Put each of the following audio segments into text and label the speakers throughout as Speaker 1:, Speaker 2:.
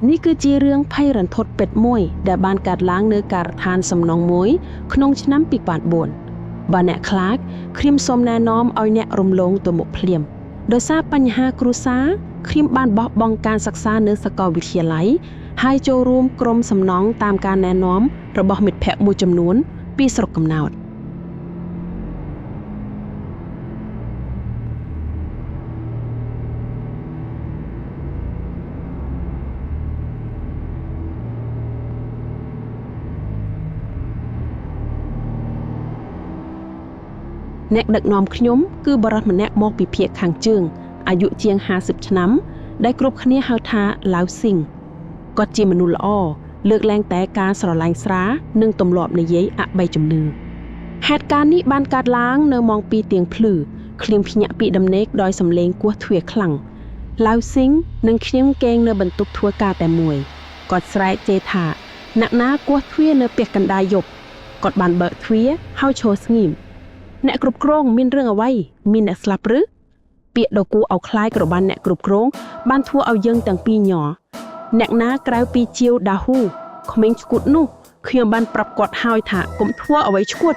Speaker 1: នេះគឺជារឿងភ័យរន្ធត់ពិតមួយដែលបានកើតឡើងនៅការដ្ឋានសំណង់មួយក្នុងឆ្នាំ2004បើអ្នកខ្លាចខ្ញុំសូមណែនាំឲ្យអ្នករំលងទៅមុខភ្លាមដោយសារបញ្ហាគ្រួសារខ្ញុំបានបោះបង់ការសិក្សានៅសាកលវិទ្យាល័យហើយចូលរួមក្រុមសំណង់តាមការណែនាំរបស់មិត្តភ័ក្តិមួយចំនួនពីស្រុកកំណើត អ្នកដឹកនាំខ្ញុំគឺបរិសម្នាក់មកពីភាគខាងជើងអាយុជាង50ឆ្នាំដែលគ្រប់គ្នាហៅថាឡាវស៊ីងគាត់ជាមនុស្សល្អលើកលែងតែការស្រឡាញ់ស្រានិងទម្លាប់និយាយអបីជំនឿហេតុការណ៍នេះបានកើតឡើងនៅម៉ោង2ទៀងភ្លឺឃ្លៀងភ្ញាក់ពីដំណេកដោយសំឡេងគោះទ្វារខ្លាំងឡាវស៊ីងនិងខ្ញុំគេងនៅបន្ទប់ធ្វើការតែមួយគាត់ស្រែកជេរថាអ្នកណាគោះទ្វារនៅពាក់កណ្ដាលយប់គាត់បានបើកទ្វារហើយឈរស្ងៀម អ្នកគ្រប់គ្រងមានរឿងអ្វីមានអ្នកស្លាប់ឬពាក្យដ៏គួរឲ្យខ្លាចរបស់អ្នកគ្រប់គ្រងបានធ្វើឲ្យយើងទាំងពីរញ័រអ្នកណាក្រៅពីជាវដាហ៊ូក្មេងឈួតនោះខ្ញុំបានប្រាប់គាត់ហើយថាកុំធ្វើអ្វីឈួត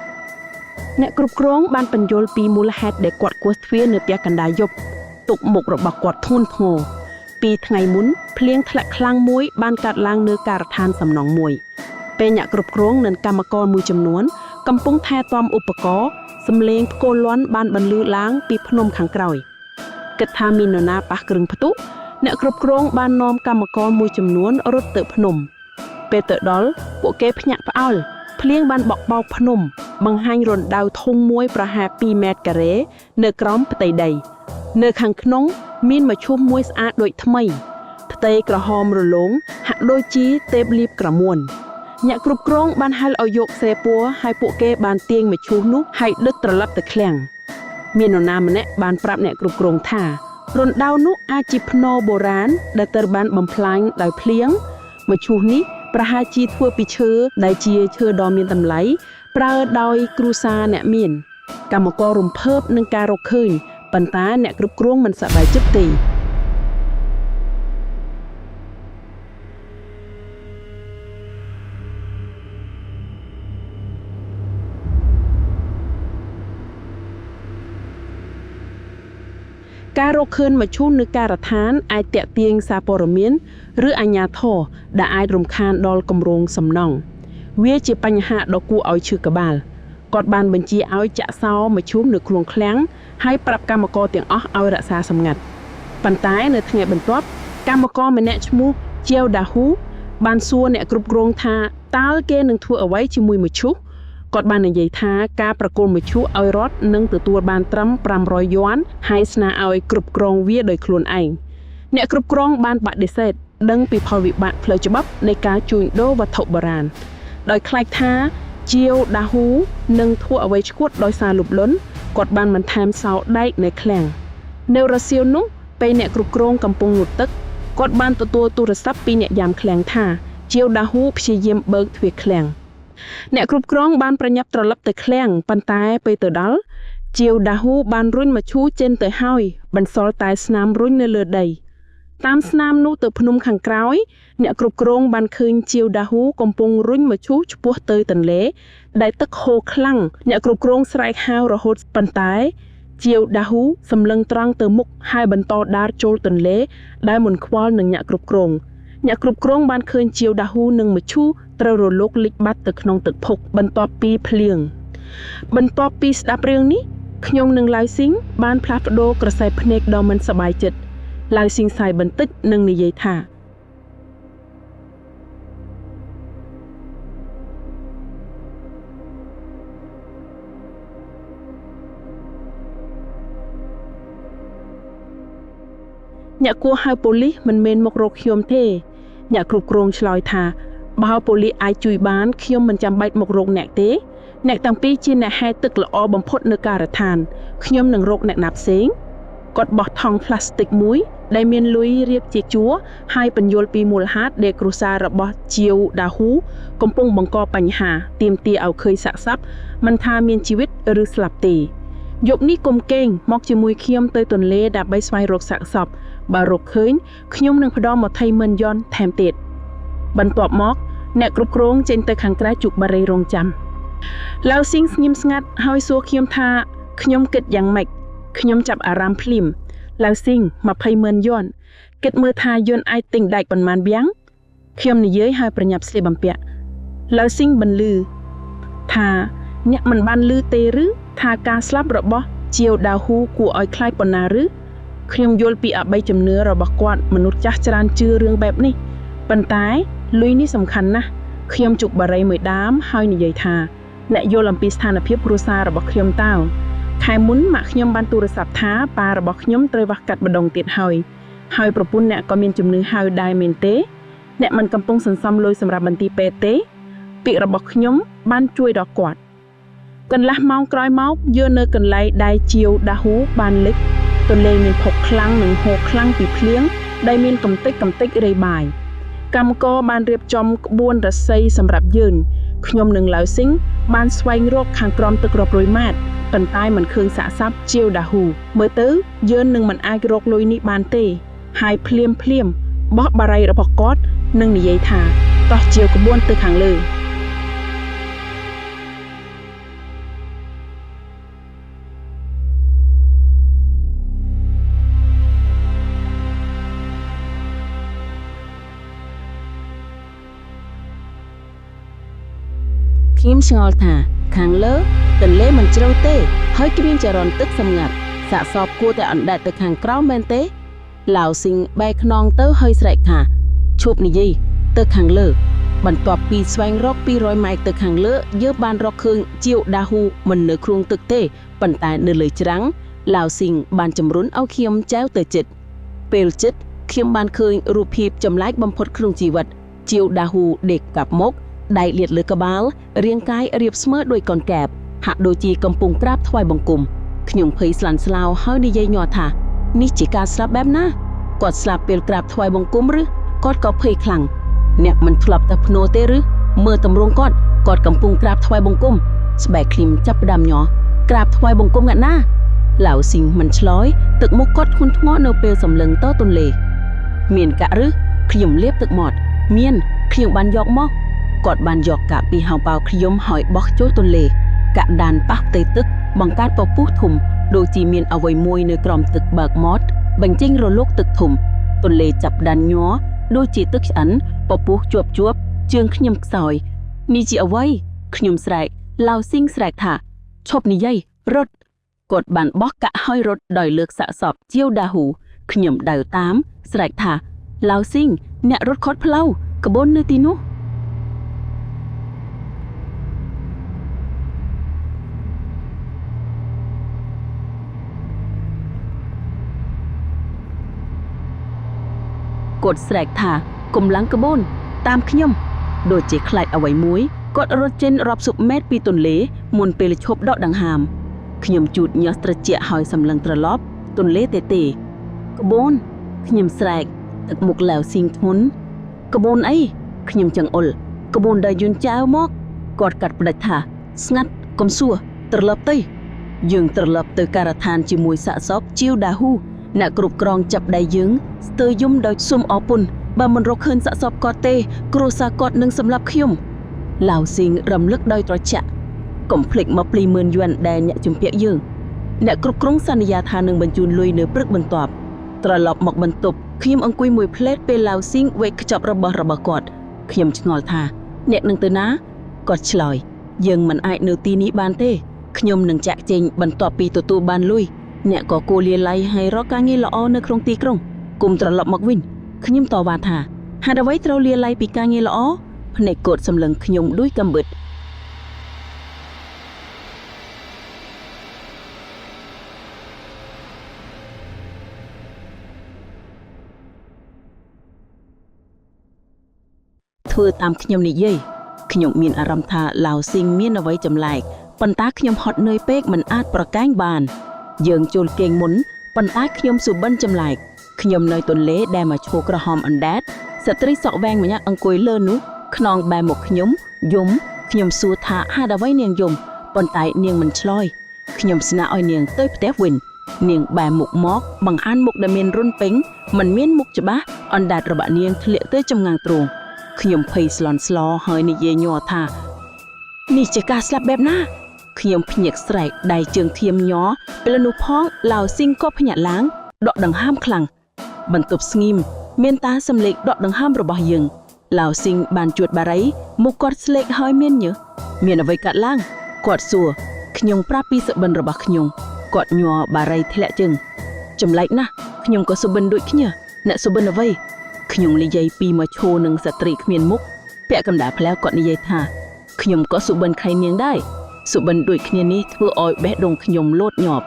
Speaker 1: អ្នកគ្រប់គ្រងបានបញ្យល់ពីមូលហេតុដែលគាត់គោះទ្វារនៅពាក់កណ្ដាលយប់ទុកមុខរបស់គាត់ធ្ងន់ធ្ងរពីថ្ងៃមុនភ្លៀងធ្លាក់ខ្លាំងមួយបានកើតឡើងនៅការដ្ឋានសំណង់មួយពេលអ្នកគ្រប់គ្រងនិងកម្មករមួយចំនួនកំពុងថែទាំឧបករណ៍សំឡេងផ្គរលាន់បានបន្លឺឡើងពីភ្នំខាងក្រោយគិតថាមាននរណាប៉ះគ្រឿងផ្ទុះអ្នកគ្រប់គ្រងបាននាំកម្មករមួយចំនួនរត់ទៅភ្នំពេលទៅដល់ពួកគេភ្ញាក់ផ្អើលភ្លៀងបានបក់បោកភ្នំបង្ហាញរណ្ដៅធំមួយប្រហែល2ម៉ែត្រការ៉េនៅក្រោមផ្ទៃដីនៅខាងក្នុងមានមឈូសមួយស្អាតដូចថ្មីផ្ទៃក្រហមរលោងហាក់ដូចជាទេពលៀបក្រមួនអ្នកគ្រប់គ្រងបានហៅឲ្យយកសេពួរហើយពួកគេបានទាញមឈូសនោះហើយដឹកត្រឡប់ទៅឃ្លាំងមាននរណាម្នាក់បានប្រាប់អ្នកគ្រប់គ្រងថារណ្ដៅនោះអាចជាភ្នោបុរាណដែលត្រូវបានបំផ្លាញដោយភ្លៀងមឈូសនេះប្រហែលជាធ្វើពីឈើដែលជាឈើដ៏មានតម្លៃប្រើដោយគ្រួសារអ្នកមានកម្មកររំភើបនឹងការរកឃើញប៉ុន្តែអ្នកគ្រប់គ្រងមិនសប្បាយចិត្តទេការរកឃើញមឈូសនៅការដ្ឋានអាចទាក់ទាញសារព័ត៌មានឬអាជ្ញាធរដែលអាចរំខានដល់គម្រោងសំណង់វាជាបញ្ហាដ៏គួរឲ្យឈឺក្បាលគាត់បានបញ្ជាឲ្យចាក់សោមឈូសនៅខ្លួនឃ្លាំងហើយប្រាប់កម្មករទាំងអស់ឲ្យរក្សាសម្ងាត់ប៉ុន្តែនៅថ្ងៃបន្ទាប់កម្មករម្នាក់ឈ្មោះជាវដាហ៊ូបានសួរអ្នកគ្រប់គ្រងថាតើគេនឹងធ្វើអ្វីជាមួយមឈូសគាត់បាននិយាយថាការប្រគល់មឈូសឲ្យរដ្ឋនឹងទទួលបានត្រឹម500យួនហើយស្នើឲ្យគ្រប់គ្រងវាដោយខ្លួនឯងអ្នកគ្រប់គ្រងបានបដិសេធដឹងពីផលវិបាកផ្លូវច្បាប់នៃការជួញដូរវត្ថុបុរាណដោយខ្លាចថាជាវដាហ៊ូនឹងធ្វើអ្វីឈួតដោយសារលោភលន់គាត់បានបន្ថែមសោដែកនៅឃ្លាំងនៅរសៀលនោះពេលអ្នកគ្រប់គ្រងកំពុងងូតទឹកគាត់បានទទួលទូរស័ព្ទពីអ្នកយាមឃ្លាំងថាជាវដាហ៊ូព្យាយាមបើកទ្វារឃ្លាំងអ្នកគ្រប់គ្រងបានប្រញាប់ត្រឡប់ទៅឃ្លាំងប៉ុន្តែពេលទៅដល់ជាវដាហ៊ូបានរុញមឈូសចេញទៅហើយបន្សល់តែស្នាមរុញនៅលើដីតាមស្នាមនោះទៅភ្នំខាងក្រោយអ្នកគ្រប់គ្រងបានឃើញជាវដាហ៊ូកំពុងរុញមឈូសឆ្ពោះទៅទន្លេដែលទឹកហូរខ្លាំងអ្នកគ្រប់គ្រងស្រែកហៅរហូតប៉ុន្តែជាវដាហ៊ូសម្លឹងត្រង់ទៅមុខហើយបន្តដើរចូលទន្លេដែលមិនខ្វល់នឹងអ្នកគ្រប់គ្រងអ្នកគ្រប់គ្រងបានឃើញជាវដាហ៊ូនិងមឈូសត្រូវរលកលិចបាត់ទៅក្នុងទឹកភក់បន្ទាប់ពីភ្លៀងបន្ទាប់ពីស្ដាប់រឿងនេះខ្ញុំនិងឡាវស៊ីងបានផ្លាស់ប្ដូរក្រសែភ្នែកដ៏មិនសប្បាយចិត្តឡាវស៊ីងសាយបន្តិចនិងនិយាយថាអ្នកគួរហៅប៉ូលីសមិនមែនមករកខ្ញុំទេអ្នកគ្រប់គ្រងឆ្លើយថាបើប៉ូលីសអាចជួយបានខ្ញុំមិនចាំបាច់មករកអ្នកទេអ្នកទាំងពីរជាអ្នកហែទឹកល្អបំផុតនៅការដ្ឋានខ្ញុំនឹងរកអ្នកណាផ្សេងគាត់បោះថង់ផ្លាស្ទិកមួយដែលមានលុយរៀបជាជួរហើយបញ្យល់ពីមូលហេតុដែលគ្រួសាររបស់ជាវដាហ៊ូកំពុងបង្កបញ្ហាទាមទារឲ្យឃើញសាកសពមិនថាមានជីវិតឬស្លាប់ទេយប់នេះគុំកេងមកជាមួយខ្ញុំទៅទន្លេដើម្បីស្វែងរកសាកសព បើរកឃើញខ្ញុំនឹងផ្ដល់20ម៉ឺនយ៉នថែមទៀតបន្ទាប់មកអ្នកគ្រប់គ្រងចេញទៅខាងក្រៅជូកបារីរងចាំឡាវស៊ីងស្ងៀមស្ងាត់ហើយសួរខ្ញុំថាខ្ញុំគិតយ៉ាងម៉េចខ្ញុំចាប់អារម្មណ៍ភ្លាមឡាវស៊ីង20ម៉ឺនយ៉នគិតមើលថាយន្តអាចទិញដែកប៉ុន្មានយ៉ាងខ្ញុំនិយាយហើយប្រញាប់ស្លៀកបំពាក់ឡាវស៊ីងបន្លឺថាអ្នកមិនបានឮទេឬថាការស្លាប់របស់ជាវដាហ៊ូគួរឲ្យខ្លាចប៉ុណ្ណាឬខ្ញុំយល់ពីអបិយជំនឿរបស់គាត់មនុស្សចាស់ច្រើនជឿរឿងបែបនេះប៉ុន្តែលុយនេះសំខាន់ណាស់ខ្ញុំជុកបារីមួយដើមហើយនិយាយថាអ្នកយល់អំពីស្ថានភាពគ្រួសាររបស់ខ្ញុំតើខែមុនម៉ាក់ខ្ញុំបានទូរស័ព្ទថាប៉ារបស់ខ្ញុំត្រូវវះកាត់ម្ដងទៀតហើយហើយប្រពន្ធអ្នកក៏មានជំងឺហើយដែរមែនទេអ្នកមិនកំពុងសន្សំលុយសម្រាប់មន្ទីរពេទ្យទេពាក្យរបស់ខ្ញុំបានជួយដល់គាត់កន្លះម៉ោងក្រោយមកយើងនៅកន្លែងដែលជាវដាហ៊ូបានលិចទន្លេមានភក់ខ្លាំងនិងហូរខ្លាំងពីភ្លៀងដែលមានកំទេចកំទេចរេបាយកម្មករបានរៀបចំក្បួនរស័យសម្រាប់យើងខ្ញុំនិងឡាវស៊ីងបានស្វែងរកខាងក្រោមទឹករាប់រយម៉ែត្រប៉ុន្តែមិនឃើញសាកសពជាវដាហ៊ូមើលទៅយើងនឹងមិនអាចរកលុយនេះបានទេហើយភ្លាមភ្លាមបោះបារីរបស់គាត់និងនិយាយថាតោះជាវក្បួនទៅខាងលើ
Speaker 2: ខ្ញុំឆ្ងល់ថាខាងលើទន្លេមិនជ្រៅទេហើយគ្មានចរន្តទឹកសម្ងាត់សាកសពគួរតែអណ្ដែតទៅខាងក្រោមមែនទេឡាវស៊ីងបែរខ្នងទៅហើយស្រែកថាឈប់និយាយទៅខាងលើ បន្ទាប់ពីស្វែងរក200ម៉ែត្រទៅខាងលើយើងបានរកឃើញជាវដាហ៊ូមិននៅគ្រងទឹកទេប៉ុន្តែនៅលើច្រាំងឡាវស៊ីងបានជំរុញឲ្យខ្ញុំចែវទៅជិតពេលជិតខ្ញុំបានឃើញរូបភាពចម្លែកបំផុតក្នុងជីវិតជាវដាហ៊ូដេកកាប់មុខដៃលាតលើក្បាលរាងកាយរាបស្មើដោយកូនកែបហាក់ដូចជាកំពុងក្រាបថ្វាយបង្គំខ្ញុំភ័យស្លន់ស្លោហើយនិយាយញ័រថានេះជាការស្លាប់បែបណាគាត់ស្លាប់ពេលក្រាបថ្វាយបង្គំឬគាត់ក៏ភ័យខ្លាំងអ្នកមិនធ្លាប់តែភ្នោទេឬមើលតម្រងគាត់គាត់កំពុងក្រាបថ្វាយបង្គំស្បែកឃ្លីមចាប់ផ្ដើមញ័រក្រាបថ្វាយបង្គំងាក់ណាឡាវស៊ីងមិនឆ្លើយទឹកមុខគាត់ធ្ងន់ធ្ងរនៅពេលសម្លឹងតទន្លេមានកាក់ឬខ្ញុំលាបទឹកមាត់មានខ្ញុំបានយកមកគាត់បានយកកាក់ពីហោប៉ៅខ្ញុំហើយបោះចូលទន្លេកាក់ដានប៉ះផ្ទៃទឹកបង្កើតពពុះធំដូចជាមានអ្វីមួយនៅក្រោមទឹកបើកមាត់បញ្ចេញរលកទឹកធំទន្លេចាប់ដានញ័រដូចជាទឹកឆ្អិនពពុះជាប់ជាប់ជើងខ្ញុំខ្សោយនេះជាអ្វីខ្ញុំស្រែកឡាវស៊ីងស្រែកថាឈប់និយាយរត់គាត់បានបោះកាក់ហើយរត់ដោយលើកសាកសពជាវដាហ៊ូខ្ញុំដើរតាមស្រែកថាឡាវស៊ីងអ្នករត់ខុតផ្លូវក្បូននៅទីនោះគាត់ស្រែកថាកម្លាំងក្បូនតាមខ្ញុំដូចជាខ្លាចអ្វីមួយគាត់រត់ចេញរាប់សិបម៉ែត្រពីទន្លេមុនពេលឈប់ដកដង្ហើមខ្ញុំជូតញាស់ត្រចៀកហើយសម្លឹងត្រឡប់ទន្លេទេទេក្បូនខ្ញុំស្រែកទឹកមុខឡាវស៊ីងធ្ងន់ក្បូនអីខ្ញុំចង្អុលក្បូនដែលយន្តចៅមកគាត់កាត់ផ្ដាច់ថាស្ងាត់កុំសួរត្រឡប់ទៅយើងត្រឡប់ទៅការដ្ឋានជាមួយសាកសពជាវដាហ៊ូអ្នកគ្រប់គ្រងចាប់ដៃយើងស្ទើរយំដោយសុំអរគុណបើមិនរកឃើញសាកសពគាត់ទេគ្រួសារគាត់នឹងសម្លាប់ខ្ញុំឡាវស៊ីងរំលឹកដោយត្រជាក់កុំភ្លេចមក200,000យួនដែលអ្នកជំពាក់យើងអ្នកគ្រប់គ្រងសន្យាថានឹងបញ្ជូនលុយនៅព្រឹកបន្ទាប់ត្រឡប់មកបន្ទប់ខ្ញុំអង្គុយមួយផ្លែតពេលឡាវស៊ីងវែកខ្ចប់របស់របស់គាត់ខ្ញុំឆ្ងល់ថាអ្នកនឹងទៅណាគាត់ឆ្លើយយើងមិនអាចនៅទីនេះបានទេខ្ញុំនឹងចាក់ចេញបន្ទាប់ពីទទួលបានលុយអ្នកក៏គួរលាលៃហើយរកការងារល្អនៅក្នុងទីក្រុងគុំត្រឡប់មកវិញខ្ញុំតវ៉ាថាហេតុអ្វីត្រូវលាលៃពីការងារល្អភ្នែកគាត់សម្លឹងខ្ញុំដូចកំបិតធ្វើតាមខ្ញុំនិយាយខ្ញុំមានអារម្មណ៍ថាឡាវស៊ីងមានអ្វីចម្លែកប៉ុន្តែខ្ញុំហត់នឿយពេកមិនអាចប្រកែងបានយើងចូលគេងមុនប៉ុន្តែខ្ញុំសុបិនចម្លែកខ្ញុំនៅទន្លេដែលមកឈរក្រហមអណ្ដែតស្ត្រីសក់វែងម្នាក់អង្គុយលើនោះខ្នងបែរមកខ្ញុំយំខ្ញុំសួរថាហេតុអ្វីនាងយំប៉ុន្តែនាងមិនឆ្លើយខ្ញុំស្នើឲ្យនាងទៅផ្ទះវិញ នាងបែរមុខមកបង្ហាញមុខដែលមានរុនពេញមិនមានមុខច្បាស់អណ្ដាតរបស់នាងធ្លាក់ទៅចម្ងាំងទ្រូងខ្ញុំភ័យស្លន់ស្លោហើយនិយាយញ័រថានេះជាការស្លាប់បែបណាខ្ញុំភ្ញាក់ស្រែកដៃជើងធៀមញ័រពេលនោះផងឡាវស៊ីងក៏ភ្ញាក់ឡើងដកដង្ហើមខ្លាំងបន្ទប់ស្ងៀមមានតាសំលេងដកដង្ហើមរបស់យើងឡាវស៊ីងបានជួតបារីមុខគាត់ស្លេកហើយមានញើសមានអ្វីកាត់ឡើងគាត់សួរខ្ញុំប្រាប់ពីសុបិនរបស់ខ្ញុំគាត់ញ័របារីធ្លាក់ជើងចម្លែកណាស់ខ្ញុំក៏សុបិនដូចគ្នាអ្នកសុបិនអ្វីខ្ញុំនិយាយពីមកឈោនឹងស្ត្រីគ្មានមុខពាក់កណ្ដាលផ្លែគាត់និយាយថាខ្ញុំក៏សុបិនខៃនាងដែរសុបិនដូចគ្នានេះធ្វើឲ្យបេះដូងខ្ញុំលោតញាប់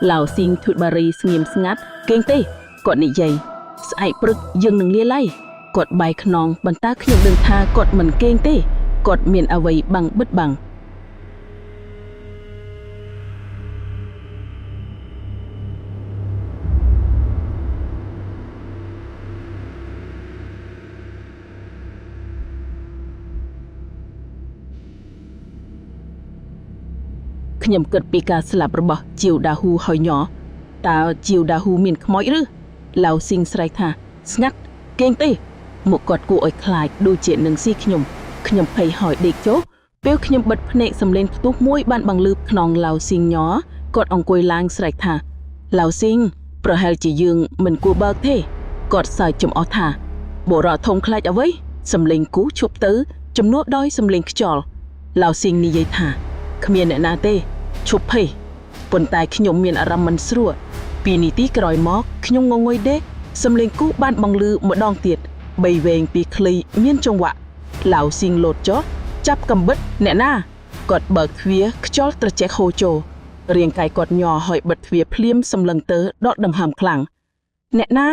Speaker 2: ឡាវស៊ីងធូតបារីស្ងៀមស្ងាត់គេងទេគាត់និយាយស្អែកព្រឹកយើងនឹងលាលៃគាត់បាយខ្នងបន្តាខ្ញុំដឹងថាគាត់មិនគេងទេគាត់មានអ្វីបាំងបិទបាំងខ្ញុំគិតពីការស្លាប់របស់ជាវដាហ៊ូហើយញ័រតើជាវដាហ៊ូមានខ្មោចឬឡាវស៊ីងស្រែកថាស្ងាត់គេងទេមុខគាត់គួរឲ្យខ្លាចដូចជានឹងស៊ីខ្ញុំខ្ញុំភ័យហើយដេកចុះពេលខ្ញុំបិទភ្នែកសំឡេងផ្ទុះមួយបានបង្លឺខ្នងឡាវស៊ីងញ័រគាត់អង្គុយឡើងស្រែកថាឡាវស៊ីងប្រហែលជាយើងមិនគួរបើកទេគាត់សើចចំអស់ថាបុរសធំខ្លាចអ្វីសំឡេងគូឈប់ទៅជំនួសដោយសំឡេងខ្យល់ឡាវស៊ីងនិយាយថាគ្មានអ្នកណាទេឈប់ភ័យប៉ុន្តែខ្ញុំមានអារម្មណ៍មិនស្រួលពីនីតិក្រោយមកខ្ញុំងងុយដេកសំឡេងគូបានបង្លឺម្ដងទៀតបីវែងពីខ្លីមានចង្វាក់ឡាវស៊ីងលោតចុះចាប់កំបិតអ្នកណាគាត់បើកទ្វារខ្យល់ត្រជាក់ហូរចូលរាងកាយគាត់ញ័រហើយបិទទ្វារភ្លាមសម្លឹងទៅដកដង្ហើមខ្លាំងអ្នកណា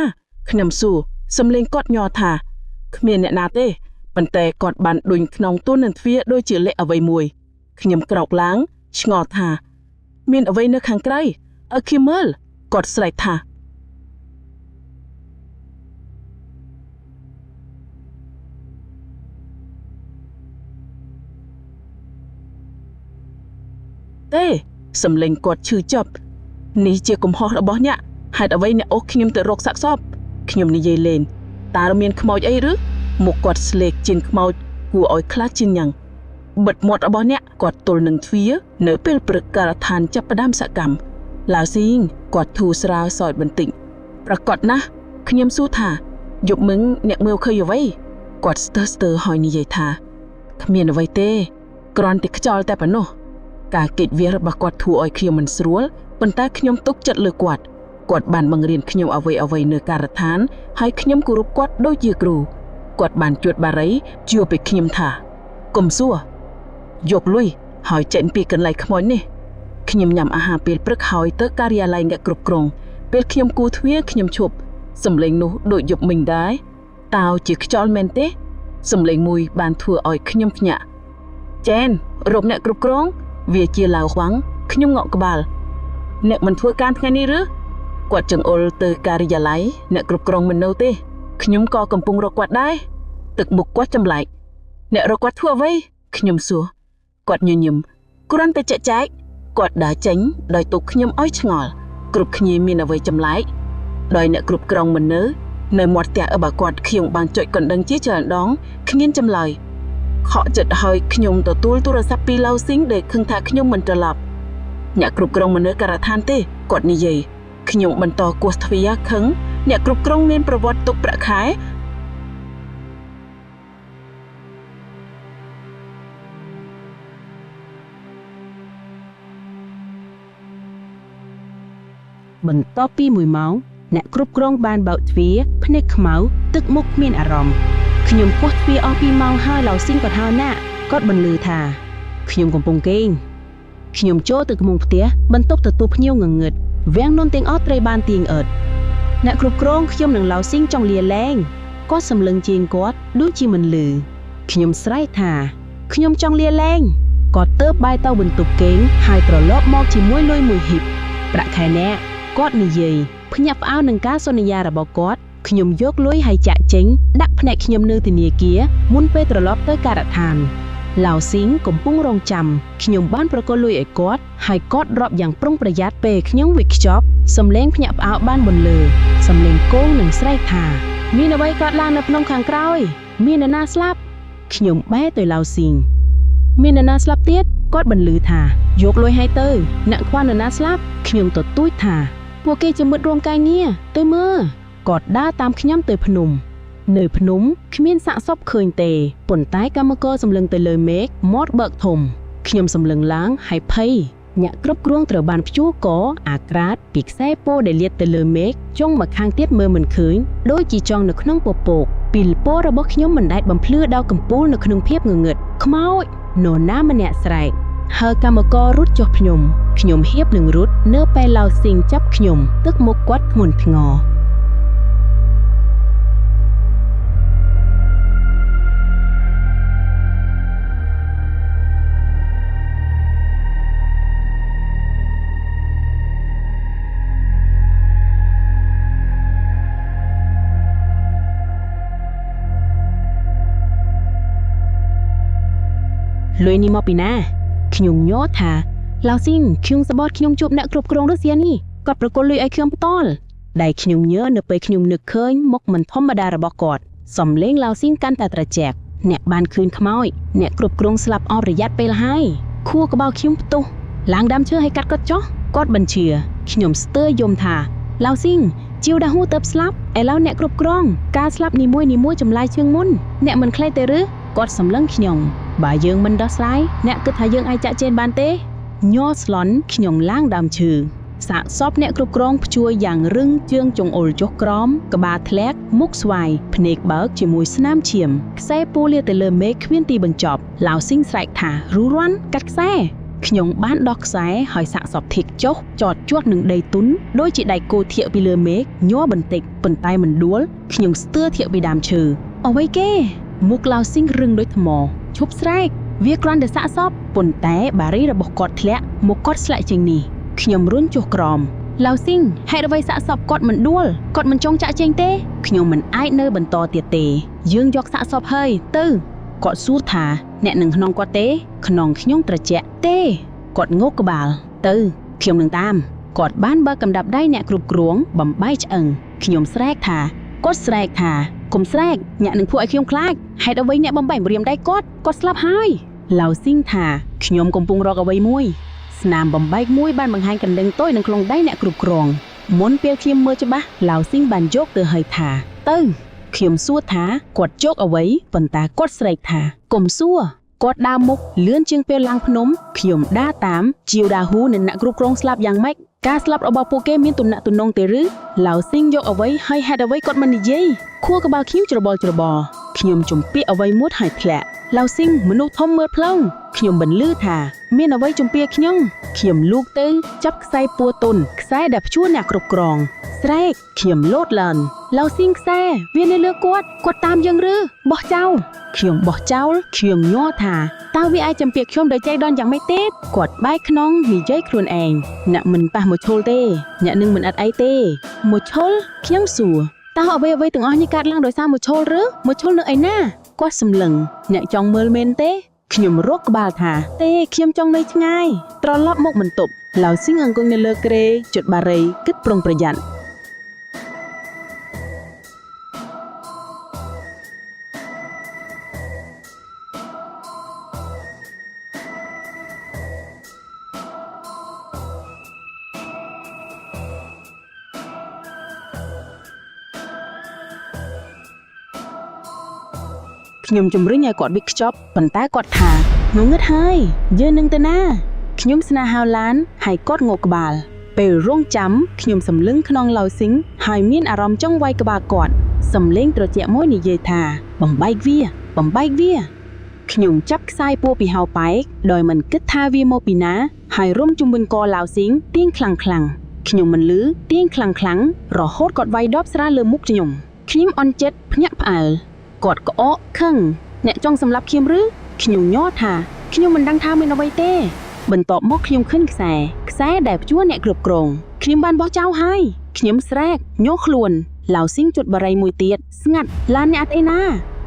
Speaker 2: ខ្ញុំសួរសំឡេងគាត់ញ័រថាគ្មានអ្នកណាទេប៉ុន្តែគាត់បានដុញក្នុងទួននឹងទ្វារដូចជាលាក់អ្វីមួយខ្ញុំក្រោកឡើងឆ្ងល់ថាមានអ្វីនៅខាងក្រៅឲ្យខ្ញុំមើលគាត់ស្រែកថាទេសំឡេងគាត់ឈឺចាប់នេះជាកំហុសរបស់អ្នកហេតុអ្វីអ្នកអូសខ្ញុំទៅរកសាកសពខ្ញុំនិយាយលេងតើមានខ្មោចអីឬមុខគាត់ស្លេកជាងខ្មោចគួរឲ្យខ្លាចជាងញ៉ាំងបិទមាត់របស់អ្នកគាត់ទល់នឹងទ្វារនៅពេលព្រឹកការដ្ឋានចាប់ផ្ដើមសកម្មឡាវស៊ីងគាត់ធូរស្រាលសើចបន្តិចប្រកាសណាស់ខ្ញុំសួរថាយប់មឹងអ្នកមើលឃើញអ្វីគាត់ស្ទើរស្ទើរហើយនិយាយថាគ្មានអ្វីទេគ្រាន់តែខ្យល់តែប៉ុណ្ណោះការគេចវេះរបស់គាត់ធ្វើឲ្យខ្ញុំមិនស្រួលប៉ុន្តែខ្ញុំទុកចិត្តលើគាត់គាត់បានបង្រៀនខ្ញុំអ្វីៗនៅការដ្ឋានហើយខ្ញុំគោរពគាត់ដូចជាគ្រូគាត់បានជួតបារីជួពីខ្ញុំថាកុំសួរយកលុយហើយចេញពីកន្លែងខ្មោចនេះខ្ញុំញ៉ាំអាហារពេលព្រឹកហើយទៅការិយាល័យអ្នកគ្រប់គ្រងពេលខ្ញុំគូទ្វារខ្ញុំឈប់សំឡេងនោះដូចយប់មិញដែរតើជាខ្យល់មែនទេសំឡេងមួយបានធ្វើឲ្យខ្ញុំភ្ញាក់ចែនរកអ្នកគ្រប់គ្រងវាជាឡាវហួងខ្ញុំងក់ក្បាលអ្នកមិនធ្វើការថ្ងៃនេះឬគាត់ចង្អុលទៅការិយាល័យអ្នកគ្រប់គ្រងមិននៅទេខ្ញុំក៏កំពុងរកគាត់ដែរទឹកមុខគាត់ចម្លែកអ្នករកគាត់ធ្វើអ្វីខ្ញុំសួរគាត់ញញឹមគ្រាន់តែចែកចែកគាត់ដើរចេញដោយទុកខ្ញុំឲ្យឆ្ងល់គ្រប់គ្នាមានអ្វីចម្លែកដោយអ្នកគ្រប់គ្រងមិននៅនៅមាត់ផ្ទះរបស់គាត់ខ្ញុំបានចុចកណ្ដឹងជាច្រើនដងគ្មានចម្លើយខកចិត្តហើយខ្ញុំទទួលទូរស័ព្ទពីឡៅស៊ីងដែលខឹងថាខ្ញុំមិនត្រឡប់អ្នកគ្រប់គ្រងមិននៅការដ្ឋានទេគាត់និយាយខ្ញុំបន្តគោះទ្វារខឹងអ្នកគ្រប់គ្រងមានប្រវត្តិទុកប្រាក់ខែ
Speaker 1: បន្ទាប់ពី1ម៉ោងអ្នកគ្រប់គ្រងបានបើកទ្វារភ្នែកខ្មៅទឹកមុខគ្មានអារម្មណ៍ខ្ញុំគោះទ្វារអស់2ម៉ោងហើយឡៅស៊ីងគាត់ហៅណាក់គាត់បន្លឺថាខ្ញុំកំពុងគេងខ្ញុំចូលទៅក្នុងផ្ទះបន្ទប់ទទួលភ្ញៀវងងឹតវាំងននទាំងអស់ត្រូវបានទាញអើតអ្នកគ្រប់គ្រងខ្ញុំនិងឡៅស៊ីងចង់លាលែងគាត់សម្លឹងជាងគាត់ដូចជាមិនលឺខ្ញុំស្រែកថាខ្ញុំចង់លាលែងគាត់ទៅបែរទៅបន្ទប់គេងហើយត្រឡប់មកជាមួយលុយមួយហ៊ីបប្រាក់ខែអ្នកគាត់និយាយភ្ញាក់ផ្អើលនឹងការសន្យារបស់គាត់ខ្ញុំយកលុយហើយចាក់ចេញដាក់ភ្នែកខ្ញុំនៅធនាគារមុនពេលត្រឡប់ទៅការដ្ឋាន
Speaker 2: ឡាវស៊ីងកំពុងរងចាំខ្ញុំបានប្រគល់លុយឲ្យគាត់ហើយគាត់រាប់យ៉ាងប្រុងប្រយ័ត្នពេលខ្ញុំវិចខ្ចប់សំឡេងភ្ញាក់ផ្អើលបានបន្លឺសំឡេងគងនិងស្រែកថា មានអ្វីកើតឡើងនៅភ្នំខាងក្រោយ មាននរណាស្លាប់ខ្ញុំបែរទៅឡាវស៊ីងមាននរណាស្លាប់ទៀតគាត់បន្លឺថាយកលុយឲ្យទៅអ្នកខ្វះនរណាស្លាប់ខ្ញុំទទូចថាពួកគេជាមិត្តរួមការងារទៅមើលគាត់ដើរតាមខ្ញុំទៅភ្នំ នៅភ្នំគ្មានសាកសពឃើញទេប៉ុន្តែកម្មករសម្លឹងទៅលើមេឃមាត់បើកធំខ្ញុំសម្លឹងឡើងហើយភ័យអ្នកគ្រប់គ្រងត្រូវបានព្យួរកអាក្រាតពីខ្សែពោដែលលាតទៅលើមេឃចុងមកខាងទៀតមើលមិនឃើញដូចជាចង់នៅក្នុងពពកពីលពណ៌របស់ខ្ញុំមិនដែលបំភ្លឺដល់កំពូលនៅក្នុងភាពងងឹតខ្មោចនរណាម្នាក់ស្រែកហើយកម្មកររត់ចុះភ្នំខ្ញុំហៀបនឹងរត់នៅពេលឡៅស៊ីងចាប់ខ្ញុំទឹកមុខគាត់ធ្ងន់ធ្ងរ លុយនេះមកពីណាខ្ញុំញ័រថាឡៅស៊ីងខ្ញុំសបត់ខ្ញុំជួបអ្នកគ្រប់គ្រងរុស្ស៊ីនេះគាត់ប្រគល់លុយឲ្យខ្ញុំផ្ទាល់ដែលខ្ញុំញើនៅពេលខ្ញុំនឹកឃើញមុខមិនធម្មតារបស់គាត់សំលេងឡៅស៊ីងកាន់តែត្រជាក់អ្នកបានឃើញខ្មោចអ្នកគ្រប់គ្រងស្លាប់អស់រយៈពេលហើយខួរក្បាលខ្ញុំផ្ទុះឡើងដើមឈើឲ្យកាត់គាត់ចុះគាត់បញ្ជាខ្ញុំស្ទើរយំថាឡៅស៊ីងជាវដាហ៊ូទៅស្លាប់ឥឡូវអ្នកគ្រប់គ្រងការស្លាប់នីមួយនីមួយចម្លែកជាងមុនអ្នកមិនខ្លីទេឬគាត់សម្លឹងខ្ញុំបើយើងមិនដោះស្រាយអ្នកគិតថាយើងអាចចាក់ចែងបានទេញ័រស្លន់ខ្ញុំឡើងដើមឈើសាកសពអ្នកគ្រប់គ្រងព្យួរយ៉ាងរឹងជើងចង្អុលចុះក្រោមក្បាលធ្លាក់មុខស្វាយភ្នែកបើកជាមួយស្នាមឈាមខ្សែពូលាទៅលើមេឃគ្មានទីបញ្ចប់ឡាវស៊ីងស្រែកថារូរាន់កាត់ខ្សែខ្ញុំបានដោះខ្សែហើយសាកសពធៀកចុះចតជាប់នឹងដីទុនដូចជាដៃគោធៀកពីលើមេឃញ័របន្តិចប៉ុន្តែមិនដួលខ្ញុំស្ទើរធៀកពីដើមឈើអ្វីគេមុខឡាវស៊ីងរឹងដូចថ្មឈប់ស្រែកវាគ្រាន់តែសាកសពប៉ុន្តែបារីរបស់គាត់ធ្លាក់មុខគាត់ស្លាក់ជាងនេះខ្ញុំរុនចុះក្រោមឡៅស៊ីងហេតុអ្វីសាកសពគាត់មិនដួលគាត់មិនចង់ចាក់ចែងទេខ្ញុំមិនអាចនៅបន្តទៀតទេយើងយកសាកសពហើយទៅគាត់សួរថាអ្នកនឹងក្នុងគាត់ទេក្នុងខ្ញុំត្រជាក់ទេគាត់ងក់ក្បាលទៅខ្ញុំនឹងតាមគាត់បានបើកកណ្ដាប់ដៃអ្នកគ្រប់គ្រងបំបែកឆ្អឹងខ្ញុំស្រែកថាគាត់ស្រែកថាកុំស្រែកអ្នកនឹងធ្វើឲ្យខ្ញុំខ្លាចហេតុអ្វីអ្នកបំបែកម្រាមដៃគាត់គាត់ស្លាប់ហើយឡៅស៊ីងថាខ្ញុំកំពុងរកអ្វីមួយស្នាមបំបែកមួយបានបង្ហាញកណ្ដឹងតូចនៅក្នុងដៃអ្នកគ្រប់គ្រងមុនពេលខ្ញុំមើលច្បាស់ឡៅស៊ីងបានយកទៅឲ្យថាទៅខ្ញុំសួរថាគាត់យកអ្វីប៉ុន្តែគាត់ស្រែកថាកុំសួរគាត់ដើរមុខលឿនជាងពេលឡើងភ្នំខ្ញុំដើរតាមជាវដាហ៊ូនិងអ្នកគ្រប់គ្រងស្លាប់យ៉ាងម៉េចការស្លាប់របស់ពួកគេមានទំនាក់ទំនងទេឬឡៅស៊ីងយកអ្វីហើយហេតុអ្វីគាត់មិននិយាយខួរក្បាលខ្ញុំច្របល់ច្របល់ខ្ញុំជំពាក់អ្វីមួយហើយធ្លាក់ឡៅស៊ីងមនុស្សធំមើលផ្លូវខ្ញុំបន្លឺថាមានអ្វីជំពាក់ខ្ញុំខ្ញុំលូកទៅចាប់ខ្សែពួរទុនខ្សែដែលព្យួរអ្នកគ្រប់គ្រងស្រែកខ្ញុំលោតឡើងឡៅស៊ីងខ្សែវានៅលើគាត់គាត់តាមយើងឬបោះចោលខ្ញុំបោះចោលខ្ញុំញ័រថាតើវាអាចជំពាក់ខ្ញុំដោយចៃដន្យយ៉ាងម៉េចទេគាត់បែកខ្នងនិយាយខ្លួនឯងអ្នកមិនប៉ះមួយឈុលទេអ្នកនឹងមិនអត់អីទេមួយឈុលខ្ញុំសួរតើអ្វីអ្វីទាំងអស់នេះកើតឡើងដោយសារមួយឈុលឬមួយឈុលនៅឯណាគាត់សម្លឹងអ្នកចង់មើលមែនទេខ្ញុំរកក្បាលថាទេខ្ញុំចង់នៅឆ្ងាយត្រឡប់មកបន្ទប់ឡៅស៊ីងអង្គុយនៅលើគ្រែជុតបារីគិតប្រុងប្រយ័ត្នខ្ញុំជំរុញឲ្យគាត់វិខ្ចប់ប៉ុន្តែគាត់ថាងងឹតហើយយើងនឹងទៅណាខ្ញុំស្នើហៅឡានហើយគាត់ងក់ក្បាលពេលរងចាំខ្ញុំសម្លឹងខ្នងឡៅស៊ីងហើយមានអារម្មណ៍ចង់វាយក្បាលគាត់សំលេងត្រជាក់មួយនិយាយថាបំបែកវាបំបែកវាខ្ញុំចាប់ខ្សែពួរពីហៅប៉ែកដោយមិនគិតថាវាមកពីណាហើយរុំជុំវិញកឡៅស៊ីងទាញខ្លាំងខ្លាំងខ្ញុំមិនលឺទាញខ្លាំងខ្លាំងរហូតគាត់វាយដបស្រាលើមុខខ្ញុំខ្ញុំអន់ចិត្តភ្ញាក់ផ្អើលគាត់ក្អកខឹងអ្នកចង់សម្លាប់ខ្ញុំឬខ្ញុំញ័រថាខ្ញុំមិនដឹងថាមានអ្វីទេបន្ទាប់មកខ្ញុំឃើញខ្សែខ្សែដែលព្យួរអ្នកគ្រប់គ្រងខ្ញុំបានបោះចោលហើយខ្ញុំស្រែកញ័រខ្លួនឡៅស៊ីងជុតបារីមួយទៀតស្ងាត់ឡានអ្នកអត់អីណា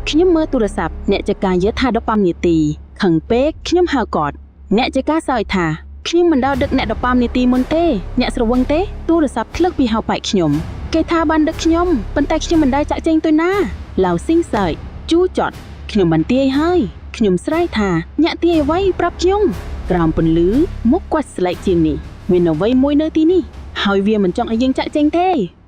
Speaker 2: ខ្ញុំមើលទូរស័ព្ទអ្នកចការយឺថា15នាទី ខឹងពេកខ្ញុំហៅគាត់អ្នកជាការសើចថាខ្ញុំមិនដល់ដឹកអ្នក15នាទីមុនទេអ្នកស្រវឹងទេទូរស័ព្ទធ្លឹកពីហៅប៉ែកខ្ញុំគេថាបានដឹកខ្ញុំប៉ុន្តែខ្ញុំមិនដែលចាក់ចេញទៅណាឡាវស៊ីងសើចជូរចត់ខ្ញុំបានទាយហើយខ្ញុំស្រែកថាអ្នកទាយអ្វីប្រាប់ខ្ញុំក្រោមពន្លឺមុខគាត់ស្លែកជាងនេះមានអ្វីមួយនៅទីនេះហើយវាមិនចង់ឲ្យយើងចាក់ចេញទេ។